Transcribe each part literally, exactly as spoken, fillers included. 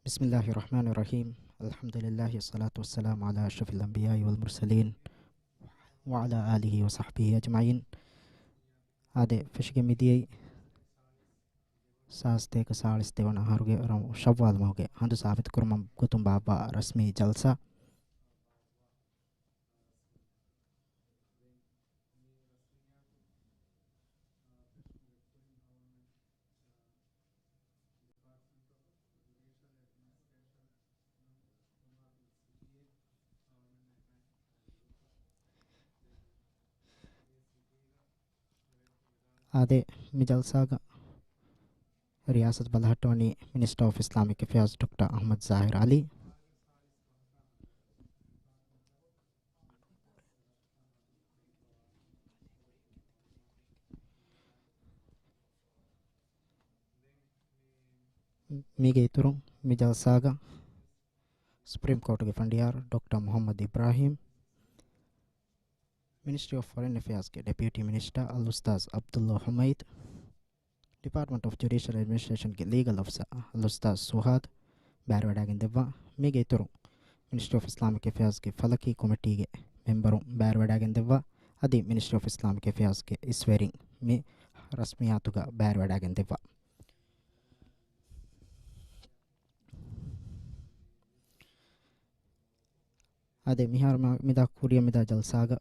بسم الله الرحمن الرحيم. الحمد لله والصلاة والسلام على أشرف الأنبياء والمرسلين وعلى آله وصحبه أجمعين. އާދެ، ފެށިގެން މިދިޔައީ ސާސް ދޭކަ ސާޅީސް ދެވަނަ އަހަރުގެ ރަ-، ޝައްވާލް މަހުގެ ހަނދު ސާބިތުކުރުމަށް ގޮތުން ބާއްވާ ރަސްމީ ޖަލްސާ. އާދެ، މި ޖަލްސާގަ ރިޔާސަތު ބަލަހައްޓަވަނީ މިނިސްޓަރ އޮފް އިސްލާމިކް އެފެއާޒް ޑޮކްޓަރ އަޙްމަދު ޒާހިރު އަލީ. މީގެ އިތުރުން މި ޖަލްސާގަ ސުޕްރީމް ކޯޓުގެ ފަނޑިޔާރު ޑޮކްޓަރ މުޙައްމަދު އިބްރާހީމް، މިނިސްޓްރީ އޮފް ފޮރިން އެފެއާޒްގެ ޑެޕިއުޓީ މިނިސްޓަރ އަލްއުސްތާޒް ޢަބްދުﷲ ޙުމައިދު، ޑިޕާޓްމަންޓް އޮފް ޖުޑިޝަލް އެޑްމިނިސްޓްރޭޝަންގެ ލީގަލް އޮފިސަރ އަލްއުސްތާޒް ސުހާދު ބައިވެވަޑައިގެންދެއްވާ. މީގެ އިތުރުން މިނިސްޓްރީ އޮފް އިސްލާމިކް އެފެއާޒްގެ ފަލަކީ ކޮމިޓީގެ މެމްބަރުން ބައިވެވަޑައިގެންދެއްވާ. އަދި މިނިސްޓްރީ އޮފް އިސްލާމިކް އެފެއާޒްގެ އިސްވެރިން މި ރަސްމިއްޔާތުގަ ބައިވެވަޑައިގެންދެއްވާ. އާދެ، މިހާރު މަ-، މިދާ ކުރިއަށް މިދާ ޖަލްސާގަ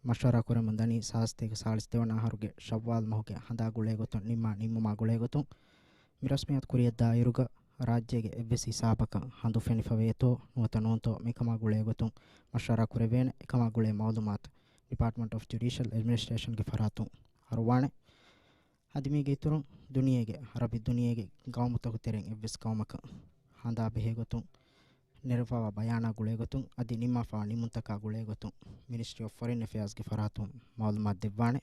މަޝްވަރާ ކުރަމުން ދަނީ ސާސް ދޭކަ ސާޅީސް ދެވަނަ އަހަރުގެ ޝައްވާލް މަހުގެ ހަނދާ ގުޅޭގޮތުން ނިންމާ ނިންމުމާ ގުޅޭގޮތުން މި ރަސްމިއްޔާތު ކުރިއަށް ދާއިރުގަ ރާއްޖޭގެ އެއްވެސް ހިސާބަކަށް ހަނދު ފެނިފަވޭތޯ ނުވަތަ ނޫންތޯ މިކަމާ ގުޅޭގޮތުން މަޝްވަރާ ކުރެވޭނެ. އެކަމާ ގުޅޭ މައުލޫމާތު ޑިޕާޓްމަންޓް އޮފް ޖުޑިޝަލް އެޑްމިނިސްޓްރޭޝަންގެ ފަރާތުން އަރުވާނެ. އަދި މީގެ އިތުރުން ދުނިޔޭގެ، އަރަބި ދުނިޔޭގެ ގައުމުތަކު ތެރެއިން އެއްވެސް ގައުމަކަށް ހަނދާ ބެހޭގޮތުން، ނެރެފަވާ ބަޔާނާ ގުޅޭގޮތުން، އަދި ނިންމާފަވާ ނިންމުންތަކާ ގުޅޭގޮތުން މިނިސްޓްރީ އޮފް ފޮރިން އެފެއާޒްގެ ފަރާތުން މައުލޫމާތު ދެއްވާނެ.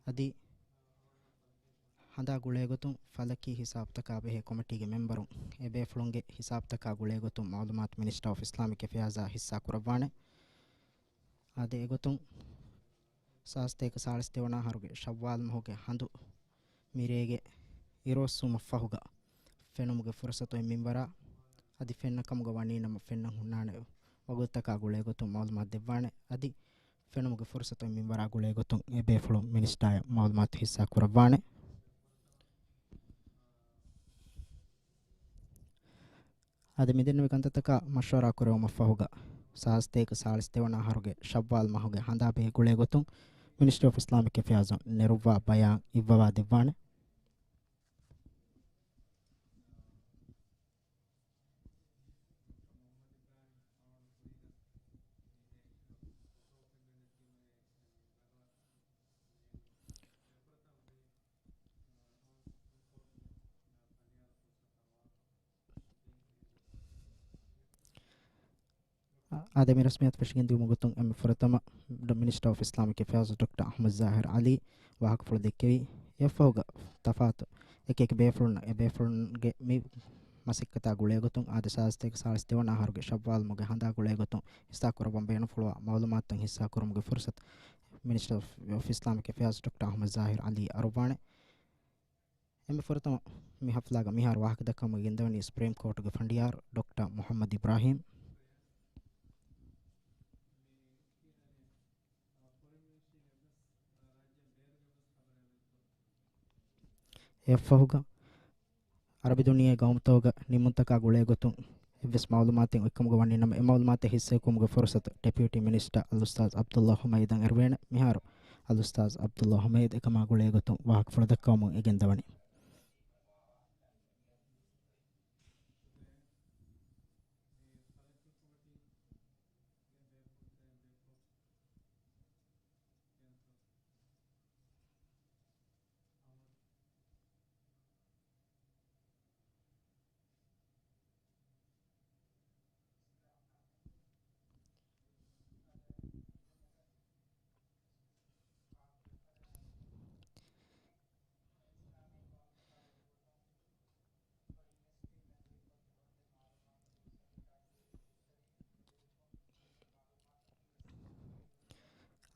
އަދި ހަނދާ ގުޅޭގޮތުން ފަލަކީ ހިސާބުތަކާ ބެހޭ ކޮމިޓީގެ މެމްބަރުން އެބޭފުޅުންގެ ހިސާބުތަކާ ގުޅޭގޮތުން މައުލޫމާތު މިނިސްޓަރ އޮފް އިސްލާމިކް އެފެއާޒާ ހިއްސާ ކުރައްވާނެ. އާދެ، އެގޮތުން ސާސް ދޭކަ ސާޅީސް ދެވަނަ އަހަރުގެ ޝައްވާލް މަހުގެ ހަނދު މިރޭގެ އިރުއޮއްސުމަށްފަހުގަ ފެނުމުގެ ފުރުސަތު އޮތް މިންވަރާ އަދި ފެންނަ ކަމުގަ ވަނީ ނަމަ ފެންނަން ހުންނާނެ ވަގުތުތަކާ ގުޅޭގޮތުން މައުލޫމާތު ދެއްވާނެ. އަދި ފެނުމުގެ ފުރުސަތު އޮތް މިންވަރާ ގުޅޭގޮތުން އެބޭފުޅުން މިނިސްޓާއަށް މައުލޫމާތު ހިއްސާ ކުރައްވާނެ. އަދި މިދެންނެވި ކަންތައްތަކާ މަޝްވަރާ ކުރެވުމަށްފަހުގަ ސާސް ދޭކަ ސާޅީސް ދެވަނަ އަހަރުގެ ޝައްވާލް މަހުގެ ހަނދާ ބެހޭ ގުޅޭގޮތުން މިނިސްޓްރީ އޮފް އިސްލާމިކް އެފެއާޒުން ނެރުއްވާ ބަޔާން އިއްވަވާ ދެއްވާނެ. އާދެ، މި ރަސްމިއްޔާތު ފެށިގެން ދިއުމުގެ ގޮތުން އެންމެ ފުރަތަމަ މިނިސްޓަރ އޮފް އިސްލާމިކް އެފެއާޒް ޑޮކްޓަރ އަޙްމަދު ޒާހިރު އަލީ ވާހަކަފުޅު ދެއްކެވި. އެއަށްފަހުގަ ތަފާތު އެކި އެކި ބޭފުޅުންނަށް އެބޭފުޅުންގެ މި މަސައްކަތާ ގުޅޭގޮތުން އާދެ، ސާސް ދޭކަ ސާޅީސް ދެވަނަ އަހަރުގެ ޝައްވާލް މަހުގެ ހަނދާ ގުޅޭގޮތުން ހިއްސާ ކުރައްވަން ބޭނުންފުޅުވާ މައުލޫމާތުތައް ހިއްސާ ކުރުމުގެ ފުރުސަތު މިނިސްޓަރ އޮފް އިސްލާމިކް އެފެއާޒް ޑޮކްޓަރ އަޙްމަދު ޒާހިރު އަލީ އަރުވާނެ. އެންމެ ފުރަތަމަ މި ހަފްލާގަ މިހާރު ވާހަކަ ދައްކަމުން ގެންދަވަނީ ސުޕްރީމް ކޯޓުގެ ފަނޑިޔާރު ޑޮކްޓަރ މުޙައްމަދު އިބްރާހީމް. އެއަށްފަހުގަ އަރަބި ދުނިޔޭ ގައުމުތަކުގަ ނިންމުންތަކާ ގުޅޭގޮތުން އެއްވެސް މައުލޫމާތެއް އޮތްކަމުގަ ވަނީ ނަމަ، އެ މައުލޫމާތެއް ހިއްސައެކުމުގެ ފުރުސަތު ޑެޕިއުޓީ މިނިސްޓަރ އަލްއުސްތާޒް ޢަބްދުﷲ ޙުމައިދަށް އެރުވޭނެ. މިހާރު އަލްއުސްތާޒް ޢަބްދުﷲ ޙުމައިދު އެކަމާ ގުޅޭގޮތުން ވާހަކަފުޅު ދައްކަވަމުން އެ ގެންދަވަނީ.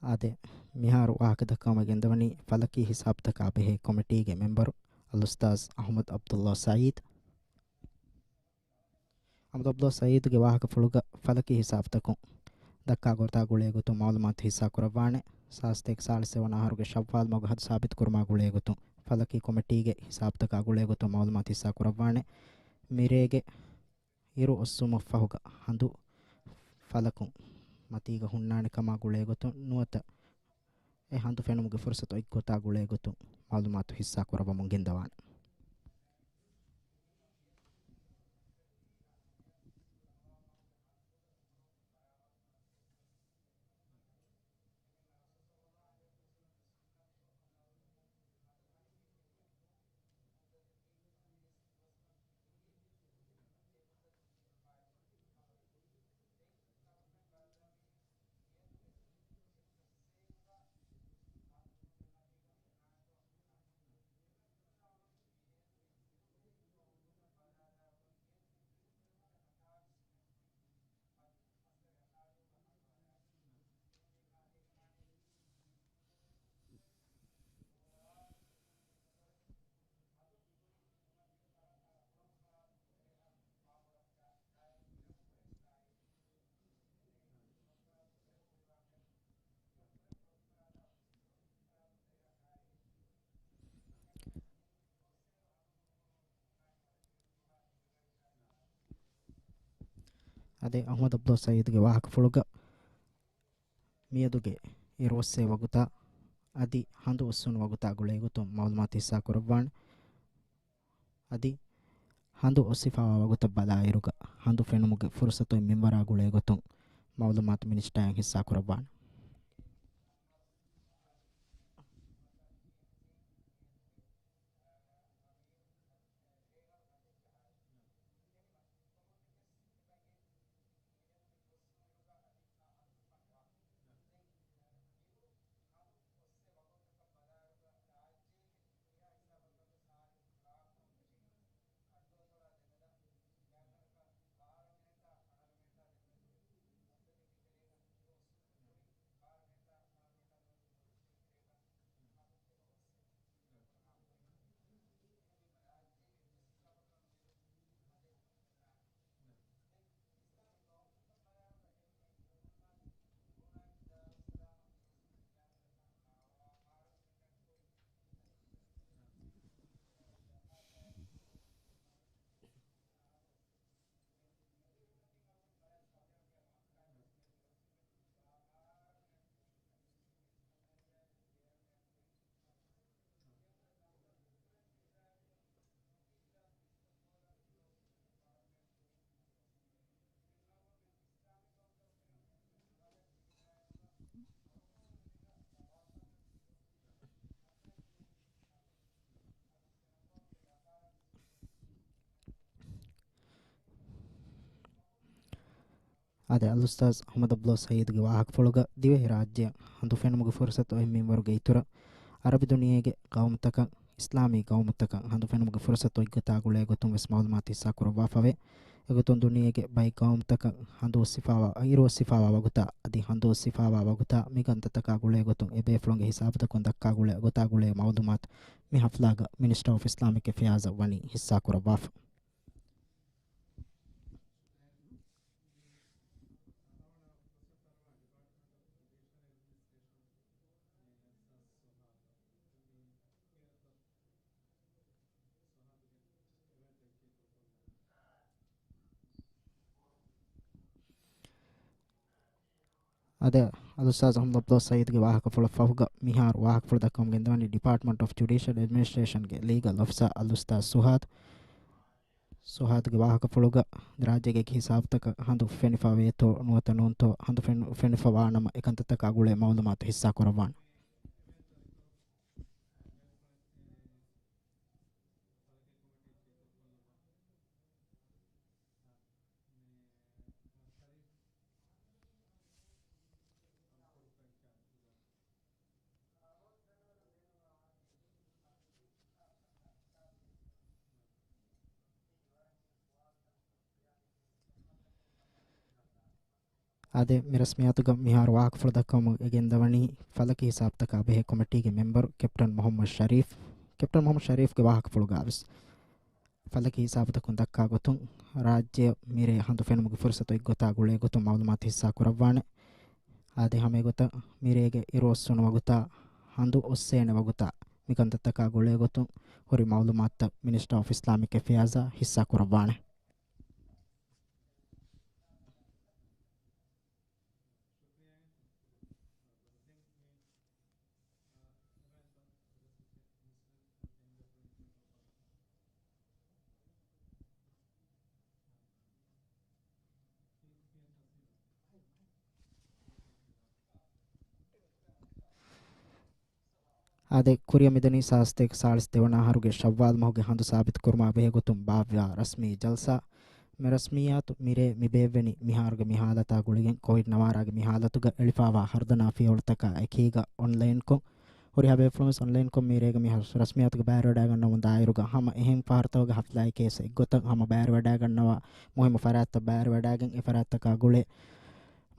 އާދެ، މިހާރު ވާހަކަ ދައްކަވަމުން ގެންދަވަނީ ފަލަކީ ހިސާބުތަކާ ބެހޭ ކޮމިޓީގެ މެމްބަރު އަލްއުސްތާޒް އަޙްމަދު ޢަބްދުﷲ ސަޢީދު. އަހްމަދު އަބްދުﷲ ސައީދުގެ ވާހަކަފުޅުގަ ފަލަކީ ހިސާބުތަކުން ދައްކާ ގޮތާ ގުޅޭ ގޮތުން މައުލޫމާތު ހިއްސާ ކުރައްވާނެ. ސާސްތޭކަ ސާޅީސް ވަނަ އަހަރުގެ ޝައްވާލް މަގު ހަތު ސާބިތު ކުރުމާ ގުޅޭ ގޮތުން ފަލަކީ ކޮމިޓީގެ ހިސާބުތަކާ ގުޅޭ ގޮތުން މައުލޫމާތު ހިއްސާ ކުރައްވާނެ. މިރޭގެ އިރު އޮއްސުމަށްފަހުގަ ހަނދު ފަލަކުން މަތީގަ ހުންނާނެ ކަމާ ގުޅޭ ގޮތުން ނުވަތަ އެ ހަނދު ފެނުމުގެ ފުރުސަތު އޮތްގޮތާ ގުޅޭ ގޮތުން މައުލޫމާތު ހިއްސާ ކުރައްވަމުން ގެންދަވާނެ. އަދި އަހްމަދު އަބްދުﷲ ސައީދުގެ ވާހަކަފުޅުގަ މިއަދުގެ އިރުއޮއްސޭ ވަގުތާ އަދި ހަނދު އޮއްސުނު ވަގުތާ ގުޅޭގޮތުން މައުލޫމާތު ހިއްސާ ކުރައްވާނެ. އަދި ހަނދު އޮއްސިފާވާ ވަގުތަށް ބަލާއިރުގަ ހަނދު ފެނުމުގެ ފުރުސަތު އޮތް މިންވަރާ ގުޅޭގޮތުން މައުލޫމާތު މިނިސްޓާއިން ހިއްސާ ކުރައްވާނެ. އާދެ، އަލްއުސްތާޛް އަޙްމަދު އަބްދުﷲ ސައީދުގެ ވާހަކަފުޅުގަ ދިވެހިރާއްޖެއަށް ހަނދު ފެނުމުގެ ފުރުސަތު އޮތް މިންވަރުގެ އިތުރަށް، އަރަބި ދުނިޔޭގެ ގައުމުތަކަށް، އިސްލާމީ ގައުމުތަކަށް ހަނދު ފެނުމުގެ ފުރުސަތު އޮތްގޮތާ ގުޅޭ ގޮތުން ވެސް މައުލޫމާތު ހިއްސާ ކުރައްވާފަވޭ. އެގޮތުން ދުނިޔޭގެ ބައެއް ގައުމުތަކަށް ހަނދު އޮއްސިފާވާ، އިރު އޮއްސިފާވާ ވަގުތާ އަދި ހަނދު އޮއްސިފާވާ ވަގުތާ މި ގަންތައްތަކާ ގުޅޭ ގޮތުން އެ ބޭފުޅުންގެ ހިސާބުތަކުން ދައްކާ ގުޅޭ ގޮތާ ގުޅޭ މައުލޫމާތު މި ހަފްލާގަ މިނިސްޓަރ އޮފް އިސްލާމިކް އެފެއާޒަށް ވަނީ ހިއްސާ ކުރައްވާފަ. އާދެ، އަލްއުސްތާޛް އަޙްމަދު އަބްދުﷲ ސައީދުގެ ވާހަކަފުޅަށް ފަހުގަ މިހާރު ވާހަކަފުޅު ދައްކަމުން ގެންދަވަނީ ޑިޕާޓްމަންޓް އޮފް ޖުޑިޝަލް އެޑްމިނިސްޓްރޭޝަންގެ ލީގަލް އޮފިސަރ އަލްއުސްތާޛް ސުހާދު. ސުހާދުގެ ވާހަކަފުޅުގަ ރާއްޖޭގެ އެކި ހިސާބުތަކަށް ހަނދު ފެނިފަ ވޭތޯ ނުވަތަ ނޫންތޯ، ހަނދު ފެނު-، ފެނިފަ ވާނަމަ އެކަންތައްތަކާ ގުޅޭ މައުލޫމާތު ހިއްސާ ކުރައްވާނެ. އާދެ، މި ރަސްމިއްޔާތުގަ މިހާރު ވާހަކަފުޅު ދައްކަމުން ގެންދަވަނީ ފަލަކީ ހިސާބުތަކާ ބެހޭ ކޮމިޓީގެ މެމްބަރު ކެޕްޓަން މުޙައްމަދު ޝަރީފް. ކެޕްޓަން މުޙައްމަދު ޝަރީފްގެ ވާހަކަފުޅުގަ ވެސް ފަލަކީ ހިސާބުތަކުން ދައްކާ ގޮތުން، ރާއްޖެއަށް މިރޭ ހަނދު ފެނުމުގެ ފުރުސަތު އެއްގޮތާ ގުޅޭ ގޮތުން މައުލޫމާތު ހިއްސާ ކުރައްވާނެ. އާދެ، ހަމަ އެގޮތަށް މިރޭގެ އިރު އޮއްސުނު ވަގުތާ ހަނދު އޮއްސޭނެ ވަގުތާ މިކަންތައްތަކާ ގުޅޭ ގޮތުން ހުރި މައުލޫމާތުތައް މިނިސްޓަރ އޮފް އިސްލާމިކް އެފެއާޒާ ހިއްސާ ކުރައްވާނެ. އާދެ، ކުރިއަށް މިދަނީ ސާސްތޭކަ ސާޅީސް ދެވަނަ އަހަރުގެ ޝައްވާލް މަހުގެ ހަނދު ސާބިތު ކުރުމާ ބެހޭ ގޮތުން ބާއްވާ ރަސްމީ ޖަލްސާ. މި ރަސްމިއްޔާތު މިރޭ މި ބޭއްވެނީ މިހާރުގެ މި ހާލަތާ ގުޅިގެން ކޮވިޑް ނަވާރާގެ މި ހާލަތުގަ އެޅިފާވާ ހަރުދަނާ ފިޔަވަޅުތަކާ އެކީގަ އޮންލައިންކޮށް، ހުރިހާ ބޭފުޅުން ވެސް އޮންލައިންކޮށް މިރޭގަ މި ހަ-، ރަސްމިއްޔާތުގަ ބައިވެރިވަޑައިގަންނަވަން ދާއިރުގަ ހަމަ އެހެން ފަހަރުތަކުގެ ހަފްލާއެއް ކޭސް އެއްގޮތަށް ހަމަ ބައިވެރިވަޑައިގަންނަވާ މުހިއްމު ފަރާތްތައް ބައިވެރިވަޑައިގެން އެ ފަރާތްތަކާ ގުޅޭ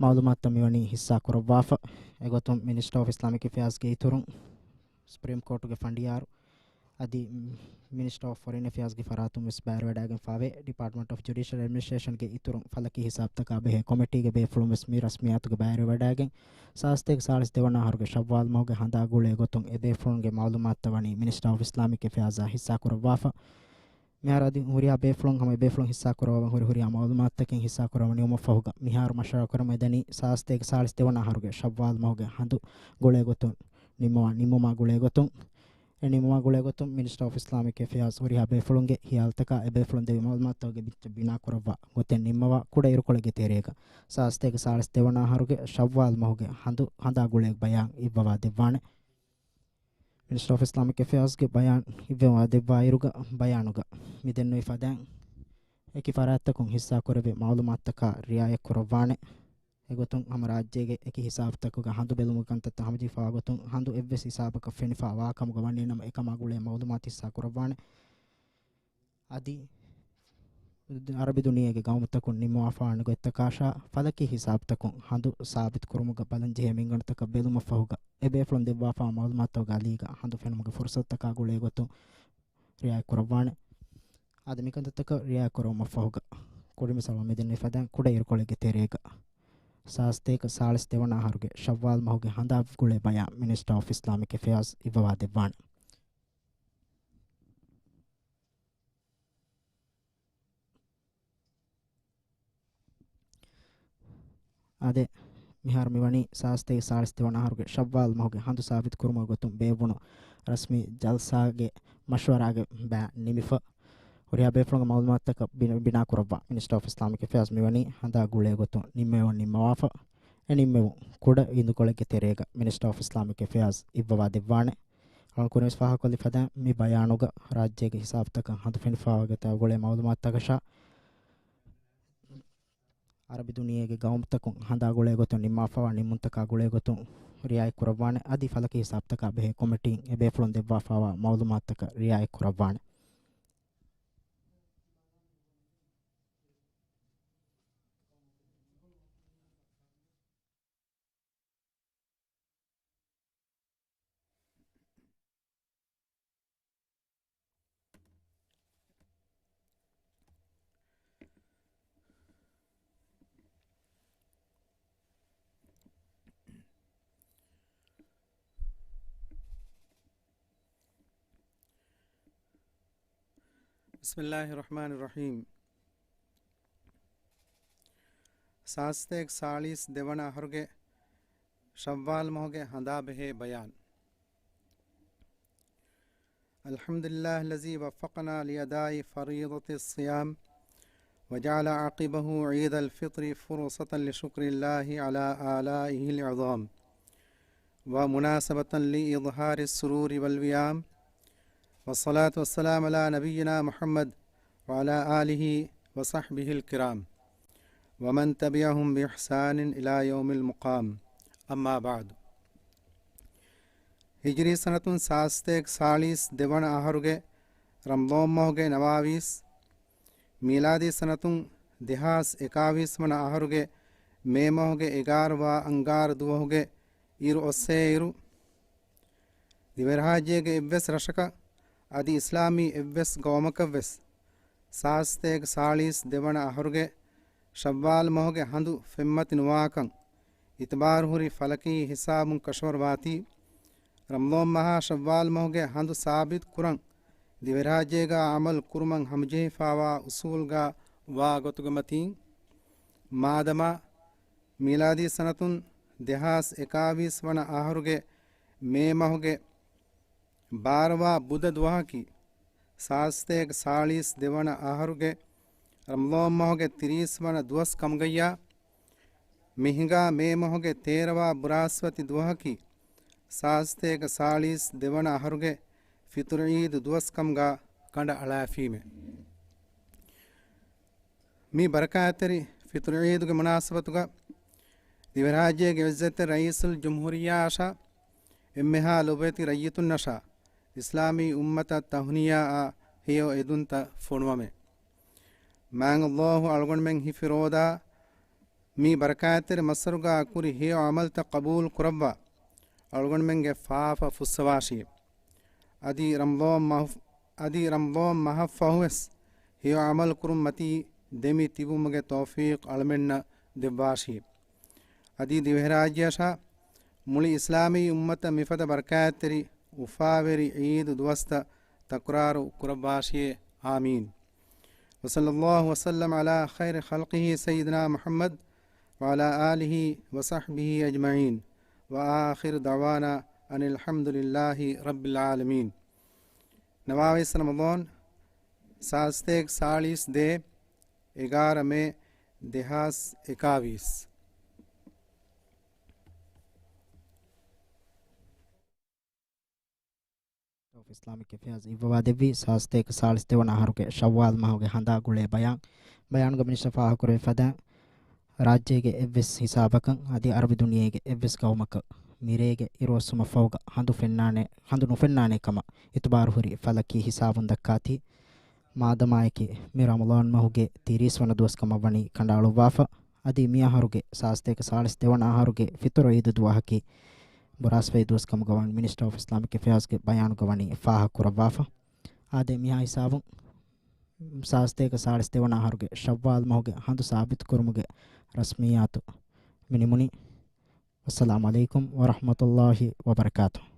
މައުލޫމާތުތައް މިވަނީ ހިއްސާ ކުރައްވާފަ. އެގޮތުން މިނިސްޓަރ އޮފް އިސްލާމިކް އެފެއާޒްގެ އިތުރުން ސުޕްރީމް ކޯޓުގެ ފަނޑިޔާރު އަދި މިނިސްޓަރ އޮފް ފޮރިން އެފެއާޒްގެ ފަރާތުން ވެސް ބައިވެރިވަޑައިގެންފާވޭ. ޑިޕާޓްމަންޓް އޮފް ޖުޑިޝަލް އެޑްމިނިސްޓްރޭޝަންގެ އިތުރުން ފަލަކީ ހިސާބުތަކާ ބެހޭ ކޮމިޓީގެ ބޭފުޅުން ވެސް މި ރަސްމިއްޔާތުގެ ބައިވެރިވަޑައިގެން ސާސްތޭކަ ސާޅީސް ދެވަނަ އަހަރުގެ ޝައްވާލް މަހުގެ ހަނދާ ގުޅޭ ގޮތުން އެ ބޭފުޅުންގެ މައުލޫމާތުތައް ވަނީ މިނިސްޓަރ އޮފް އިސްލާމިކް އެފެއާޒާ ހިއްސާ ކުރައްވާފަ. މިހާރު އަދި ހުރިހާ ބޭފުޅުން ހަމަ އެ ބޭފުޅުން ހިއްސާ ކުރައްވަން ހުރި ހުރިހާ މައުލޫމާތުތަކެއް ހިއްސާ ކުރައްވަން ނިމުމަށްފަހުގަ މިހާރު މަޝްވަރާ ކުރަމުން އެދަނީ ސާސްތޭކަ ސާޅީސް ދެވަނަ އަހަރުގެ ޝައްވާލް މަހުގެ ހަނދު ގުޅޭ ގޮތުން ނިންމަވާ، ނިންމުމާ ގުޅޭ ގޮތުން. އެ ނިންމުމާ ގުޅޭ ގޮތުން މިނިސްޓަރ އޮފް އިސްލާމިކް އެފެއާޒް ހުރިހާ ބޭފުޅުންގެ ހިޔާލުތަކާ އެ ބޭފުޅުން ދެވި މައުލޫމާތުގެ ބިން-، ބިނާ ކުރައްވާ ގޮތެއް ނިންމަވާ ކުޑަ އިރުކޮޅެއްގެ ތެރޭގަ ސާސްތޭކަ ސާޅީސް ދެވަނަ އަހަރުގެ ޝައްވާލް މަހުގެ ހަނދު ހަނދާ ގުޅޭ ބަޔާން އިއްވަވާ ދެއްވާނެ. މިނިސްޓަރ އޮފް އިސްލާމިކް އެފެއާޒްގެ ބަޔާން އިއްވަވާ ދެއްވާ އިރުގަ ބަޔާނުގަ މި ދެންނެވި ފަދައިން އެކި ފަރާތްތަކުން ހިއްސާ ކުރެވޭ މައުލޫމާތުތަކާ ރިއާޔަތް ކުރައްވާނެ. އެގޮތުން ހަމަ ރާއްޖޭގެ އެކި ހިސާބުތަކުގަ ހަނދު ބެލުމުގެ ކަންތައްތައް ހަމަޖެހިފާ ގޮތުން ހަނދު އެއްވެސް ހިސާބަކަށް ފެނިފާ ވާކަމުގަ ވަނީ ނަމަ އެކަމާ ގުޅޭ މައުލޫމާތު ހިއްސާ ކުރައްވާނެ. އަދި އަރަބި ދުނިޔޭގެ ގައުމުތަކުން ނިންމަވާފާވާ ގޮތްތަކާށާ ފަލަކީ ހިސާބުތަކުން ހަނދު ސާބިތު ކުރުމުގަ ބަލަން ޖެހޭ މިންގަނޑުތަކަށް ބެލުމަށްފަހުގަ އެ ބޭފުޅުން ދެއްވާފާވާ މައުލޫމާތުގެ އަލީގަ ހަނދު ފެނުމުގެ ފުރުސަތުތަކާ ގުޅޭ ގޮތުން ރިއާޔަތް ކުރައްވާނެ. އަދި މިކަންތައްތަކަށް ރިއާޔަތް ކުރުމަށްފަހުގަ ކުރިމިސާލު މިދެންނެވި ފަދައިން ކުޑަ އިރުކޮޅެއްގެ ތެރޭގަ ސާސްތޭކަ ސާޅީސް ދެވަނަ އަހަރުގެ ޝައްވާލް މަހުގެ ހަނދާ ގުޅޭ ބަޔާން މިނިސްޓަރ އޮފް އިސްލާމިކް އެފެއާޒް އިއްވަވާ ދެއްވާނެ. އާދެ، މިހާރު މިވަނީ ސާސްތޭކަ ސާޅީސް ދެވަނަ އަހަރުގެ ޝައްވާލް މަހުގެ ހަނދު ސާބިތު ކުރުމުގެ ގޮތުން ބޭއްވުނު ރަސްމީ ޖަލްސާގެ މަޝްވަރާގެ ބަޔާން ނިމިފަ. ހުރިހާ ބޭފުޅުންގެ މައުލޫމާތުތަކަށް ބިނާ، ބިނާކުރައްވާ މިނިސްޓަރ އޮފް އިސްލާމިކް އެފެއާޒް މިވަނީ ހަނދާ ގުޅޭ ގޮތުން ނިންމެވުން ނިންމަވާފަ. އެ ނިންމެވުން ކުޑަ އިނދުކޮޅެއްގެ ތެރޭގަ މިނިސްޓަރ އޮފް އިސްލާމިކް އެފެއާޒް އިއްވަވާ ދެއްވާނެ. އަޅުން ކުރިންވެސް ފާހަގަކޮށްލި ފަދައިން މި ބަޔާނުގަ ރާއްޖޭގެ ހިސާބުތަކަށް ހަނދު ފެނިފާވާ ގޮތާ ގުޅޭ މައުލޫމާތުތަކަށާ އަރަބި ދުނިޔޭގެ ގައުމުތަކުން ހަނދާ ގުޅޭ ގޮތުން ނިންމާފާވާ ނިންމުންތަކާ ގުޅޭ ގޮތުން ރިއާޔަތް ކުރައްވާނެ. އަދި ފަލަކީ ހިސާބުތަކާ ބެހޭ ކޮމިޓީން އެ ބޭފުޅުން ދެއްވާފާވާ މައުލޫމާތުތަކަށް ރިއާޔަތް ކުރައްވާނެ. بسم الله الرحمن الرحيم. ސާސްތޭކަ ސާޅީސް ދެވަނަ އަހަރުގެ ޝައްވާލް މަހުގެ ހަނދާ ބެހޭ ބަޔާން. الحمد لله الذي وفقنا لأداء فريضة الصيام وجعل عقبه عيد الفطر فرصة لشكر الله على آلائه العظام ومناسبة لإظهار السرور والوئام، والصلاة والسلام على نبينا محمد وعلى آله وصحبه الكرام ومن تبعهم بإحسان إلى يوم المقام. أما بعد. ހިޖްރީ ސަނަތުން ސާސްތޭކަ ސާޅީސް ދެވަނަ އަހަރުގެ ރަމަޟާން މަހުގެ ނަވާވީސް، މީލާދީ ސަނަތުން ދެހާސް އެކާވީސް ވަނަ އަހަރުގެ މޭ މަހުގެ އެގާރަ ވާ އަންގާރަ ދުވަހުގެ އިރު އޮއްސޭ އިރު، ދިވެހިރާއްޖޭގެ އެއްވެސް ރަށަކަށް އަދި އިސްލާމީ އެއްވެސް ގައުމަކަށްވެސް ސާސްތޭކަ ސާޅީސް ދެވަނަ އަހަރުގެ ޝައްވާލް މަހުގެ ހަނދު ފެންމަތި ނުވާކަން އިތުބާރު ހުރި ފަލަކީ ހިސާބުން ކަށަވަރުވާތީ، ރަމަޟާން މަހާ ޝައްވާލް މަހުގެ ހަނދު ސާބިތު ކުރަން ދިވެހިރާއްޖޭގަ އަމަލު ކުރުމަށް ހަމަޖެހިފާވާ އުސޫލްގަ ވާ ގޮތުގެ މަތީން، މާދަމާ މީލާދީ ސަނަތުން ދެހާސް އެކާވީސް ވަނަ އަހަރުގެ މޭ މަހުގެ ބާރަވާ ބުދަ ދުވަހަކީ، ސާސްތޭކަ ސާޅީސް ދެވަނަ އަހަރުގެ ރަމަޟާން މަހުގެ ތިރީސް ވަނަ ދުވަސް ކަމުގައްޔާ، މިހިނގާ މޭ މަހުގެ ތޭރަވާ ބުރާސްފަތި ދުވަހަކީ، ސާސްތޭކަ ސާޅީސް ދެވަނަ އަހަރުގެ ފިތުރު ޢީދު ދުވަސް ކަމުގަ ކަނޑައަޅާފީމެ. މި ބަރަކާތްތެރި ފިތުރު ޢީދުގެ މުނާސަބަތުގަ ދިވެހިރާއްޖޭގެ ޢިއްޒަތްތެރި ރައީސުލް ޖުމްހޫރިއްޔާއަށާ އެންމެހާ ލޮބުވެތި ރައްޔިތުންނަށާ އިސްލާމީ އުއްމަތަށް ތަހުނިޔާއާ ހެޔޮ އެދުންތައް ފޮނުވަމެ. މާތް ﷲ އަޅުގަނޑުމެން ހިފި ރޯދާ މި ބަރަކާތްތެރި މައްސަރުގަ ކުރި ހެޔޮ ޢަމަލުތައް ޤަބޫލު ކުރައްވާ، އަޅުގަނޑުމެންގެ ފާފަ ފުއްސަވާށި. އަދި ރަމަޟާން މަހު-، އަދި ރަމަޟާން މަހަށްފަހުވެސް ހެޔޮ ޢަމަލު ކުރުން މަތީ ދެމި ތިބުމުގެ ތައުފީޤް އަޅަމެންނަށް ދެއްވާށި. އަދި ދިވެހިރާއްޖެއަށާ މުޅި އިސްލާމީ އުއްމަތަށް މިފަދަ ބަރަކާތްތެރި އުފާވެރި ޢީދު ދުވަސްތައް ތަކުރާރު ކުރައްވާށިއޭ. އާމީން. وصلى الله وسلم على خير خلقه سيدنا محمد وعلى آله وصحبه أجمعين. وآخر دعوانا أن الحمد لله رب العالمين. ނަވާވީސް ރަމަޟާން، ސާސްތޭކަ ސާޅީސް ދޭއް، އެގާރަ މޭ ދެހާސް އެކާވީސް. އިސްލާމިކް އެފެއާޒް އިއްވަވާ ދެއްވީ، ސާސްތޭކަ ސާޅީސް ދެވަނަ އަހަރުގެ ޝައްވާލް މަހުގެ ހަނދާ ގުޅޭ ބަޔާން. ބަޔާނުގަ މިނިސްޓަރ ފާހަގަކުރެވި ފަދައިން، ރާއްޖޭގެ އެއްވެސް ހިސާބަކަށް އަދި އަރަބި ދުނިޔޭގެ އެއްވެސް ގައުމަކަށް މިރޭގެ އިރުއޮއްސުމަށްފަހުގަ ހަނދު ފެންނާނެ، ހަނދު ނުފެންނާނެ ކަމަށް އިތުބާރު ހުރި ފަލަކީ ހިސާބުން ދައްކާތީ، މާދަމާއެކި މި ރަމަޟާން މަހުގެ ތިރީސް ވަނަ ދުވަސް ކަމަށް ވަނީ ކަނޑައަޅުއްވާފަ. އަދި މި އަހަރުގެ ސާސްތޭކަ ސާޅީސް ދެވަނަ އަހަރުގެ ފިތުރު ޢީދު ދުވަހަކީ ބުރާސްފަތި ދުވަސް ކަމުގަ ވަނީ މިނިސްޓަރ އޮފް އިސްލާމިކް އެފެއާޒްގެ ބަޔާނުގަ ވަނީ ފާހަގަ ކުރައްވާފަ. އާދެ، މިހާ ހިސާބުން ސާސްތޭކަ ސާޅީސް ދެވަނަ އަހަރުގެ ޝައްވާލް މަހުގެ ހަނދު ސާބިތު ކުރުމުގެ ރަސްމިއްޔާތު މި ނިމުނީ. ވައްސަލާމު ޢަލައިކުމް ވަރަޙްމަތުﷲި ވަބަރަކާތުހު.